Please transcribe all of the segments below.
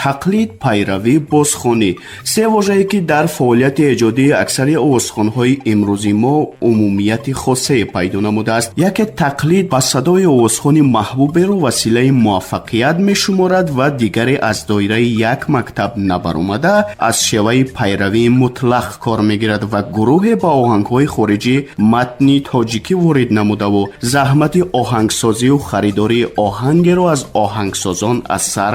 Тақлид, пайравӣ, бозхонӣ — се вожае, ки дар фаъолияти эҷодии аксари овозхонҳои имрӯзи мо умумияти хосае пайдо намудааст. Яке тақлид ба садои овозхони маҳбуберо василаи муваффақият мешуморад ва дигаре аз доираи як мактаб набаромада, аз шеваи пайравии мутлақ кор мегирад ва гурӯҳе ба оҳангҳои хориҷӣ матни тоҷикӣ ворид намудаву заҳмати оҳангсозию харидории оҳангеро аз оҳангсозон аз сар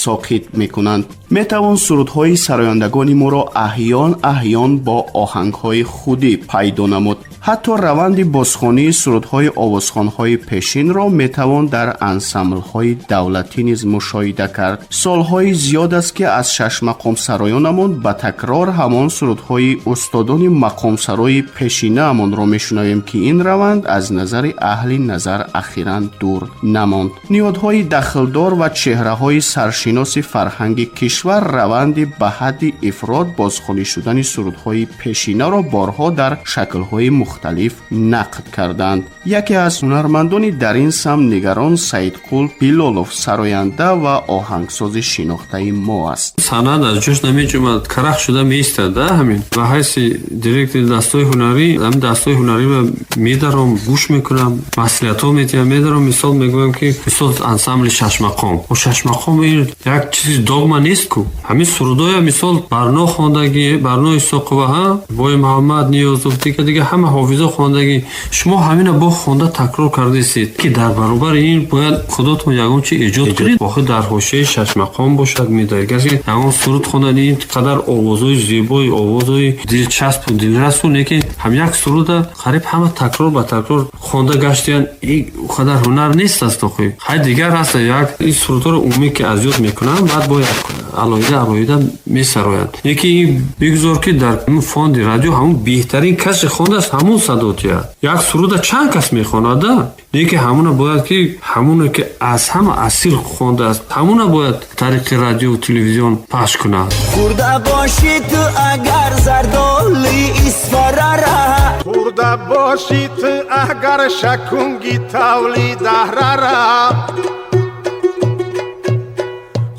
соқит мекунанд. Метавон сурудҳои сарояндагони моро аҳён аҳён бо оҳангҳои худӣ пайдо намуд. Ҳатто раванди бозхонии сурудҳои овозхонҳои пешинро метавон дар ансамблҳои давлатӣ низ мушоҳида кард. Солҳои зиёд аст, ки аз шашмақомсароёнамон ба такрор ҳамон сурудҳои устодони мақомсарои пешинаамонро мешунавем, ки ин раванд аз назари аҳли назар ахиран дур намонд. Ниҳодҳои дахлдор ва чеҳраҳои саршиноси фарҳанги кишвар раванди ба ҳадди ифрот бозхонӣ шудани сурудҳои пешинаро борҳо дар шаклҳои мухталиф нақд карданд. Яке аз ҳунармандони дар ин самт нигарон Саидқул Билолов, сароянда ва оҳангсози шинохтаи мо аст. Санъат аз ҷош намеҷумад, карах шуда меистад да. Ҳамин ба ҳайси директори дастгоҳи ҳунарӣ, ҳамин дастгоҳи ҳунариро медаром, гӯш мекунам, маслиҳатҳо медиҳам, медаром, мисол мегӯям, ки мисол ансамбли Шашмақом, о, Шашмақом ин як чизи догма нест ку. Ҳамин сурудоя, мисол, Барно хондагӣ, Барно Исоқова, ҳа, Бой Муҳаммад Ниёзов, дига дига ҳама ҳофизо хондагӣ. Шумо ҳамина бо хонда такрор кардастед, ки дар баробари ин бояд худотон ягон чи эҷод кунед. Охир дар ҳошияи Шашмақом бошад медоед, гарчи ягон суруд хондан ин қадар овозҳои зебои, овозҳои дилчаспу дилрасу, лекин ҳам як суруда қариб ҳама такрор ба такрор хонда гаштиянд. Ин қадар ҳунар нест аст. Охир хай дигар ҳаст, як ин сурудҳоро умумӣ ки аз ёд мекунанд, баъд бояд алоҳида алоҳида месароянд. Лекин ин бигузор, ки дар фонди радио ҳамун беҳтарин касе хондааст, ҳамун садотия. Як суруда чанд кас мехонада, лекин ҳамуна бояд, ки ҳамуна ки аз ҳама асил хондааст, ҳамуна бояд тариқи радиову телевизион пахш кунад. Хӯрда бошӣ ту агар зардоли Исфарара. Хӯрда бошӣ ту агар шакунги тавли даҳрара.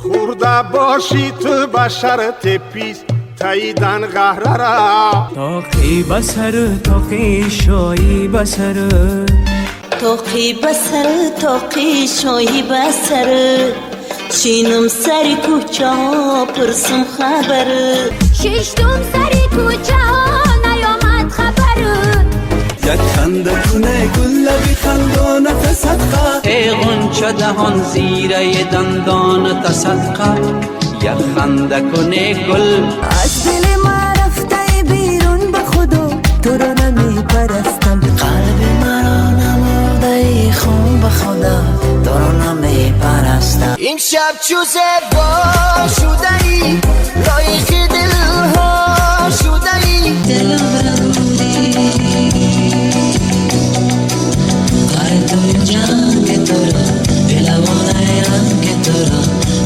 Хӯрда бошӣ ту ба шарти пис таидан ғаҳрара. Тоқи басар, тоқи шоҳӣ басар. Тоқи басар, тоқи шоҳӣ басар. Шинам сари кӯчаҳо, пурсум хабар. Шиштум сари кӯчаҳо, наёмад хабар. Як ханда куне, гуллаби хандоната садқа. Эй ғунча даҳон, зираи дандоната садқа, як ханда куне, гул. Аз дили ман рафтаи берун, ба худо, туро намепарастам. Қалби маро намудаи хун, ба худо, туро намепарастам. Имшаб чу зебо шудаӣ, лоиқи дилҳо шудаӣ. Дилам рабудӣ, паратои ҷанги туро, дилавонаи ранги туро,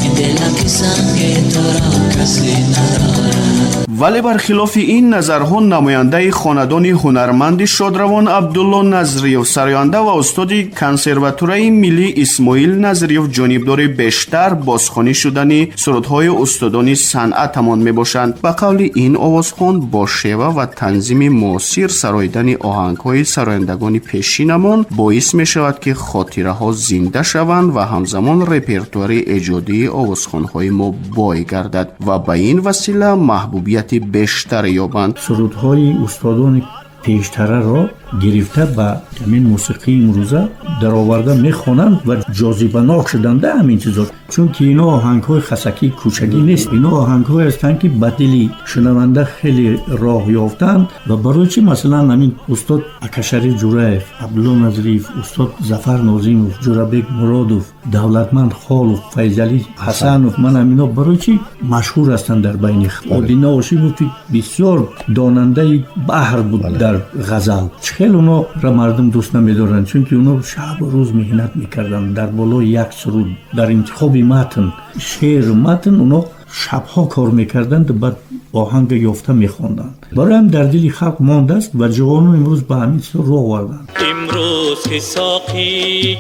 ин дилаки санги туро касе надорад. Вале бархилофи ин назарҳо, намояндаи хонадони ҳунарманди шодравон Абдулло Назриев, сароянда ва устоди Консерваторияи миллӣ Исмоил Назриев ҷонибдори бештар бозхонӣ шудани сурудҳои устодони санъатамон мебошанд. Ба қавли ин овозхон, бо шева ва танзими муосир сароидани оҳангҳои сарояндагони пешинамон боис мешавад, ки хотираҳо зинда шаванд ва ҳамзамон репертуари эҷодии овозхонҳои мо бой гардад ва ба ин васила маҳбубияти бештар ёбанд. Сурудҳои устодони пештараро гирифта, ба ҳамин мусиқии имрӯза дароварда мехонанд ва ҷозибанок шуданда ҳамин чизо, чунки ино оҳангҳои хасакии кӯчагӣ нест, ино оҳангҳое ҳастанд, ки ба дили шунаванда хеле роҳ ёфтанд. Ва барои чӣ, масалан, ҳамин устод Акашариф Ҷураев, Абдулло Назриев, устод Зафар Нозимов, Ҷурабек Муродов, Давлатманд Холов, Файзалӣ Ҳасанов, ман ҳамино барои чӣ машҳур ҳастанд дар байни? Одина Ошимов, ки бисёр донандаи баҳр буд дар ғазал, чӣ хел онора мардум дӯст намедоранд? Чунки оно шабу рӯз меҳнат мекарданд дар болои як суруд, дар интихоби матн, шеъру матн. Оно шабҳо кор мекарданд, баъд оҳанга ёфта мехонданд. Барои ҳам дар дили халқ мондааст ва ҷавонон имрӯз ба ҳамин чизо рӯ оварданд. Имрӯз ки соқӣ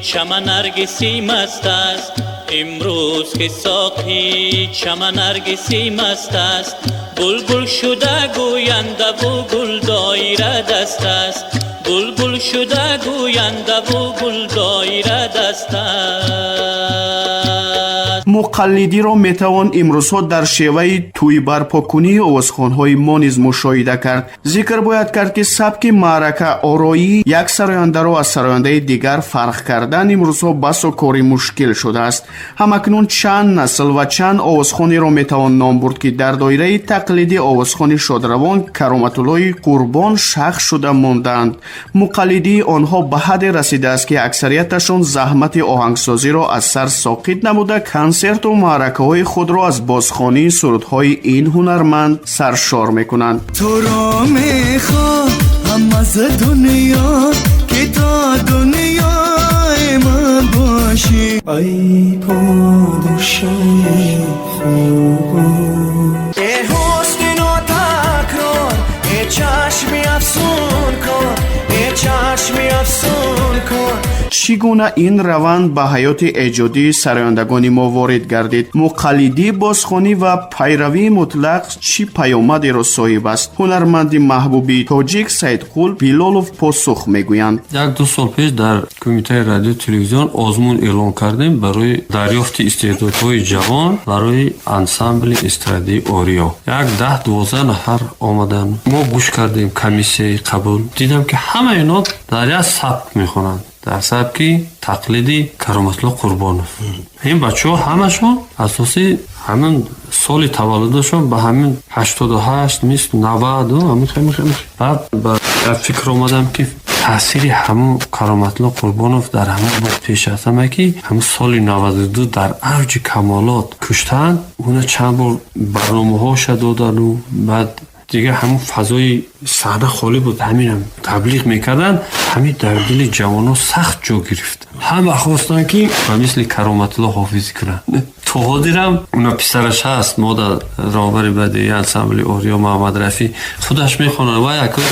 чама наргиси маст аст. Имрӯз ки соқи чаман наргиси маст аст, булбул шуда гӯяндаву гул доира даст аст, булбул шуда гӯяндаву гул доира даст аст. Муқаллидиро метавон имрӯзҳо дар шеваи тӯйбарпокунии овозхонҳои мо низ мушоҳида кард. Зикр бояд кард, ки сабки маърака ороӣ як сарояндаро аз сарояндаи дигар фарқ кардан имрӯзҳо басо кори мушкил шудааст. Ҳамакнун чанд насл ва чанд овозхонеро метавон ном бурд, ки дар доираи тақлиди овозхони шодравон Кароматуллои Қурбон шахс шуда мондаанд. Муқаллидии онҳо ба ҳадде расидааст, ки аксарияташон заҳмати оҳангсозиро аз сар соқит намуда, консерту маъракаҳои худро аз бозхонии сурудҳои ин ҳунарманд саршор мекунанд. Туро мехоҳам аз дунё, ки то дунёи ман бошӣ. Ай подошои хубон, э ҳусни нотакрор, э чашми афсункор, э чашми афсункор. Чӣ гуна ин раванд ба ҳаёти эҷодии сарояндагони мо ворид гардид? Муқаллидӣ, бозхонӣ ва пайравии мутлақ чӣ паёмадеро соҳиб аст? Ҳунарманди маҳбуби тоҷик Саидқул Билолов посух мегӯянд. 1-ду сол пеш дар Кумитаи радио телевизион озмун эълон кардем барои дарёфти истеъдодҳои ҷавон барои ансамбли эстрадии «Ориё». Як 10-12 нафар омаданд, мо гӯш кардем, комиссияи қабул дидам, ки ҳама ино дар як сабк мехонанд, дар сабки тақлиди Кароматулло Қурбонов. Ин бачаҳо ҳамашон асоси ҳамин соли таваллудашон ба ҳамин 88, мисл 90. Баъд ба фикр омадам, ки таъсири ҳамун Кароматулло Қурбонов дар ҳамон буд. Пеш аз ҳама, ки ҳамун соли 92 дар авҷи камолот куштанд уна, чанд бор барномаҳоша додану баъд дигар ҳамун фазои саҳна холӣ буд, ҳаминам таблиғ мекарданд. Ҳамин дар дили ҷавонҳо сахт ҷо гирифт. Ҳама хостанд, ки ба мисли Кароматулло ҳофизӣ кунанд. То ҳозирам уна писараш ҳаст, мода роҳбари бадии ансамбли «Ориё» Муҳаммад Рафӣ худаш мехонад. Вай аку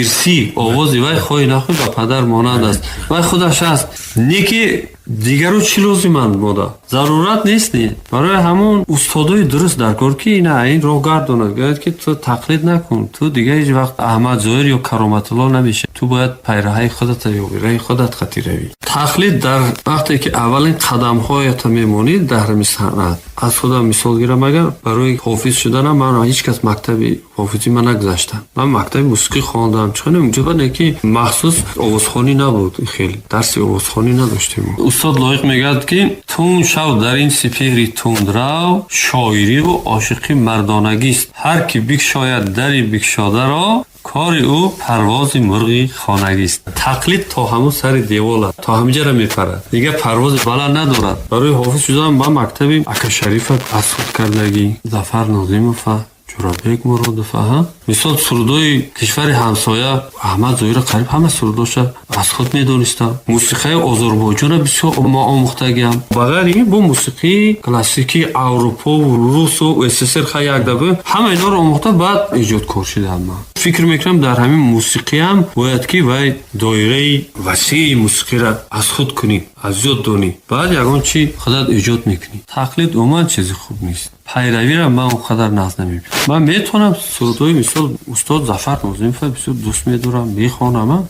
ирсӣ овози вай хоҳӣ нахоҳӣ ба падар монанд аст. Вай худаш ҳаст, не ки дигару чӣ лозиманд, мода зарурат нест. Не, барои ҳамон устодои дуруст дар кор, ки ина ин роҳ гардонад, гӯяд, ки ту тақлид накун, ту дигар ҳеҷ вақт Аҳмад Зоҳир ё Кароматулло намешавӣ, ту бояд пайраҳаи худата ёбӣ, раҳи худат хати равӣ. Тақлид дар вақте ки аввалин қадамҳоята мемонӣ дар ҳами санъат, аз худам мисол гирам, агар барои ҳофиз шуданам ман ҳеҷ кас мактаби ҳофизӣ ман нагузаштам. Ман мактаби мусиқӣ хондам, чунба не ки махсус овозхонӣ набуд, хеле дарси овозхонӣ надоштем. Устод Лоиқ мегӯяд, ки тун шав дар ин сипеҳри тундрав, шоириву ошиқӣ мардонагист, ҳар ки бикшояд дари бикшодаро, кори ӯ парвози мурғи хонагист. Тақлид то ҳамун сари девол, то ҳамиҷара мепарад, дигар парвози баланд надорад. Барои ҳофиз шудан ман мактаби ака Шарифа аз худ кардагӣ, Зафар Нозимова, Ҷурабек Муродов, аҳа, мисол сурудои кишвари ҳамсоя Аҳмад Зоҳира қариб ҳама сурудоша аз худ медонистам. Мусиқаи Озарбойҷонро бисёр мо омӯхтагиам. Ба ғайри ин, бо мусиқии классикии Аврупову Русу СССР ха якдаба ҳама инҳоро омӯхта, баъд эҷодкор шудам. Ман фикр мекунам, дар ҳамин мусиқиам бояд, ки вай доираи васеи мусиқиро аз худ кунӣ, аз ёд донӣ, баъд ягон чи худат эҷод мекунӣ. Тақлид умуман чизи хуб нест. Пайравиро ман он қадар нағз намебинам. Ман метавонам сурудҳои, мисол, устод Зафар Нозимова бисёр дӯст медорам, мехонам,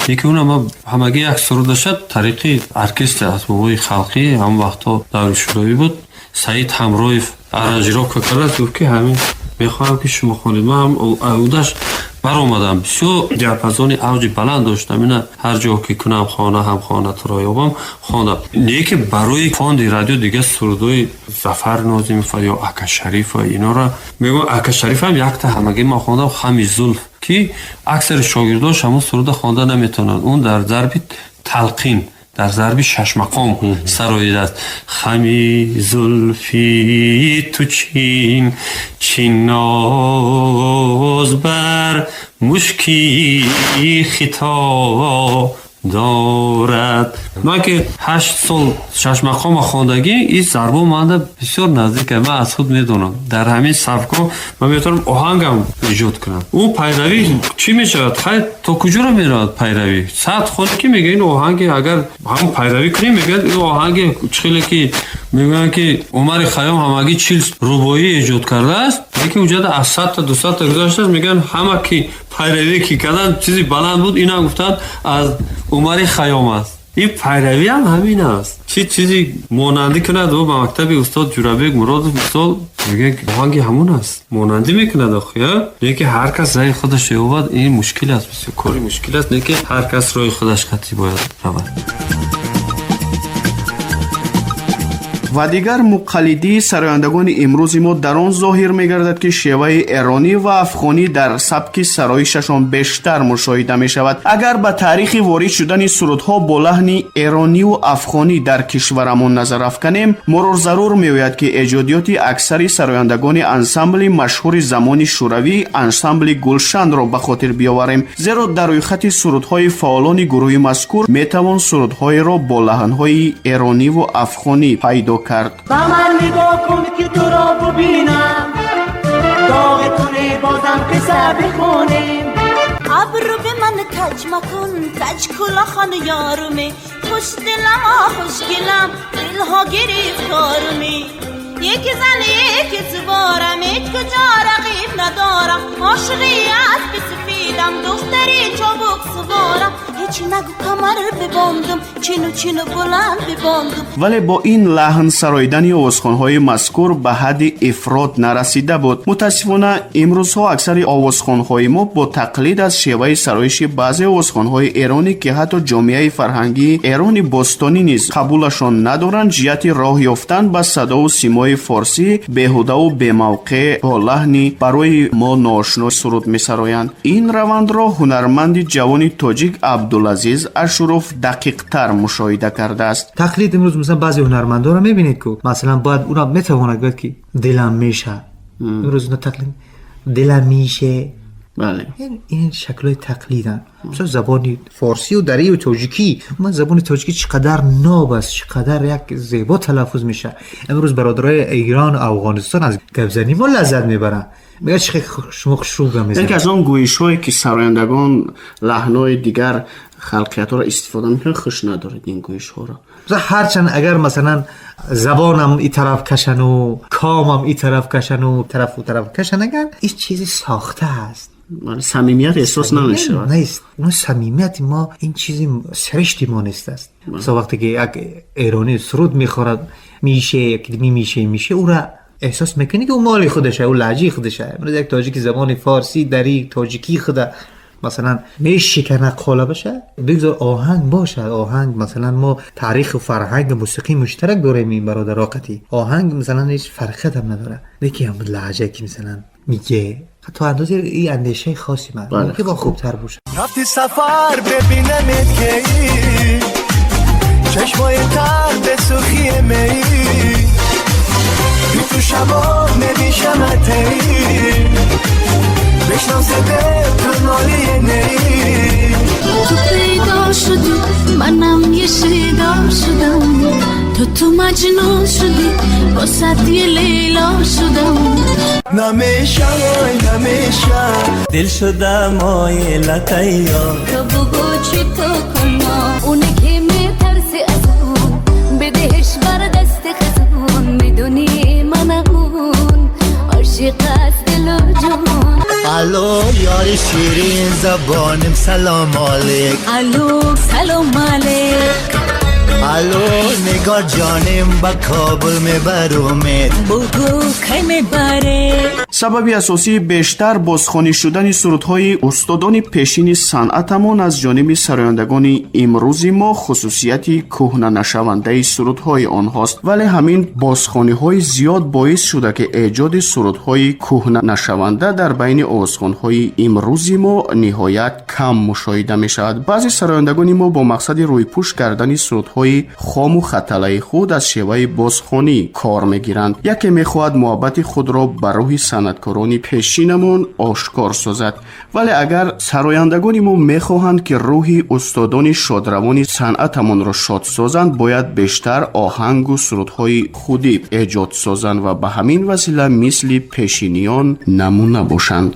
лекин уна ман ҳамагӣ як сурудаша тариқи оркестри асбобҳои халқӣ, ҳамон вақтҳо даври шӯравӣ буд, Саид Ҳамроев аранжировка кардааст, гуфт, ки ҳамин мехоҳам, ки шумо хонед. Ман ҳам удаш баромадам, бисёр диапазони авҷи баланд доштам. Ина ҳар ҷо ки кунам хона ҳам хона туро ёбам хондам. Не ки барои фонди радио дигар сурудҳои Зафар Нозимова ё ака Шарифа инора мегӯям. Ака Шарифам якта ҳамагӣ ман хондам, «Хами зулф», ки аксари шогирдош ҳамон суруда хонда наметавонанд. Он дар зарби талқин, дар зарби шашмақом сароидааст. Хами зулфи ту чин чин ноз бар мушки хито Дорад. Ман ки 8 сол шашмақома хондагӣ, ин зарбо манда бисёр наздик. Ман аз худ медонам, дар ҳамин сабкҳо ман метавонам оҳангам эҷод кунам. Ӯ пайравӣ чӣ мешавад? Хай, то куҷоро меравад пайравӣ? Сад хоне ки мегӯяд, ин оҳанги, агар ҳамон пайравӣ кунем, мегӯяд, ин оҳанги чихеле ки мегӯянд, ки Умари Хайём ҳамагӣ 40 рубоӣ эҷод кардааст, лекин уҷада аз 100-та, 200-та гузаштааст. Мегӯянд, ҳама ки пайравӣ ки карданд, чизи баланд буд, инам гуфтанд, аз Умари Хайём аст. Ин пайравиам ҳамин аст. Чӣ чизи монандӣ кунад ӯ ба мактаби устод Ҷурабек Муродов, мисол, мегӯяд, оҳанги ҳамон аст, монандӣ мекунад охи, лекин ҳар кас раи худаш ёбад. Ин мушкил аст, бисёр кори мушкил аст, лекин ҳар кас роҳи худаш қатъӣ бояд равад. Ва дигар муқаллидии сарояндагони имрӯзи мо дар он зоҳир мегардад, ки шеваи эронӣ ва афғонӣ дар сабки сароишашон бештар мушоҳида мешавад. Агар ба таърихи ворид шудани сурудҳо бо лаҳни эрониву афғонӣ дар кишварамон назар афканем, моро зарур меояд, ки эҷодиёти аксари сарояндагони ансамбли машҳури замони шӯравӣ, ансамбли Гулшанро ба хотир биёварем, зеро дар рӯйхати сурудҳои фаъолони гурӯҳи мазкур метавон сурудҳоеро бо лаҳнҳои эрониву афғонӣ пайдо кард. Ба ман нигоҳ кун, ки туро бубинам, доғи туне бозам қисса бихонем. Абру به من کج مکن، کج کلاخان یارمه. خوش دلم، خوش گلم، دلها گرفتارمه. یک زن یک سوارم، هیچ کجا رقیب ندارم. عاشقی اسب سفیدم، دختری چابک سوارم. هیچ نگو، کمر ببندم، چینو چینو بلند ببندم. Вале бо ин лаҳн сароидани овозхонҳои мазкур ба ҳадди ифрот нарасида буд. Мутаассифона, имрӯзҳо аксари овозхонҳои мо бо тақлид аз шеваи сароиши баъзе овозхонҳои эронӣ, ки ҳатто ҷомеаи фарҳангии Эрони бостонӣ низ қабулашон надоранд, ҷиҳати роҳ ёфтан ба садову симои форсӣ беҳудаву бемавқеъ бо лаҳни барои мо ноошно суруд месароянд. Ин равандро ҳунарманди ҷавони тоҷик Абдулазиз Ашуров дақиқтар мушоҳида кардааст. Тақлид имрӯз, масалан, баъзе ҳунармандонро мебинед, ку масалан бояд уна метавонад гӯяд, ки дилам меша. Имрӯз уна тақлид дилам мише. Ин шаклҳои тақлиданд. Масалан, забони форсию дарию тоҷикӣ, ман забони тоҷикӣ чӣ қадар ноб аст, чӣ қадар як зебо талаффуз мешавад. Имрӯз бародарои Эрон, Афғонистон аз гапзанӣ мо лаззат мебаранд, мегӯяд, чӣ шумо хушрӯ гап Яке мезанед. аз он гӯишҳое, ки сарояндагон лаҳнҳои дигар халқиятҳоро истифода мекунанд, хуш надоред ин гӯишҳоро? Масалан, ҳарчанд агар, масалан, забонам и тараф кашану комам и тараф кашану тарафу тараф кашан, агар ин чизи сохта аст. Самимият эҳсос намешавад. Нест. Он самимияти мо, ин чизи саришти мо нест аст. Масалан, вақте ки як эронӣ суруд мехонад, мише, як мимише мише, ӯра эҳсос мекунӣ, ки ӯ моли худаша, ӯ лаҳҷаи худаша. Имрӯз як тоҷики забони форсӣ, дарӣ, тоҷикии худа, масалан, мешикана қолабаша. Бигзор оҳанг бошад, оҳанг, масалан, мо таъриху фарҳанг, мусиқии муштарак дорем. Ин бародаро қатӣ оҳанг, масалан, ҳеҷ фарқият ҳам надорад, лекин ҳам лаҳҷа ки, масалан, میگه تا اندازه این اندیشه خاصی من که با خوبتر باشه. رفتی سفر، ببینمت کی، چشمای تر به سوخی می، بی تو شبا نمیشم تی، بشنم صده تو نالی نی. تو پیدا شدی، منم یه شیدا شدم. تو تو مجنون شدی، واسط یه لیلا شدم. نمیشه وای نمیشه، دل شده مایل تیار. تو بگو چی تو کنم، اونه که میترسی از اون، بدهش بر دست خزون. میدونی منم اون عاشق از دل و جون. الو یار شیرین زبانم، سلام علیک. الو، سلام علیک. الو نگار جانم، با کابل میبرومت. بگو کی میبره. Сабаби асосии бештар бозхонӣ шудани сурудҳои устодони пешини санъатамон аз ҷониби сарояндагони имрӯзи мо хусусияти кӯҳнанашавандаи сурудҳои онҳост. Вале ҳамин бозхониҳои зиёд боис шуда, ки эҷоди сурудҳои кӯҳнанашаванда дар байни овозхонҳои имрӯзи мо ниҳоят кам мушоҳида мешавад. Баъзе сарояндагони мо бо мақсади рӯйпӯш кардани сурудҳои лаҳҷаи хому хаталаи худ аз шеваи бозхонӣ кор мегиранд. Яке мехоҳад муҳаббати худро ба рӯҳи санъаткорони пешинамон ошкор созад, вале агар сарояндагони мо мехоҳанд, ки рӯҳи устодони шодравони санъатамонро шод созанд, бояд бештар оҳангу сурудҳои худӣ эҷод созанд ва ба ҳамин васила мисли пешиниён намуна бошанд.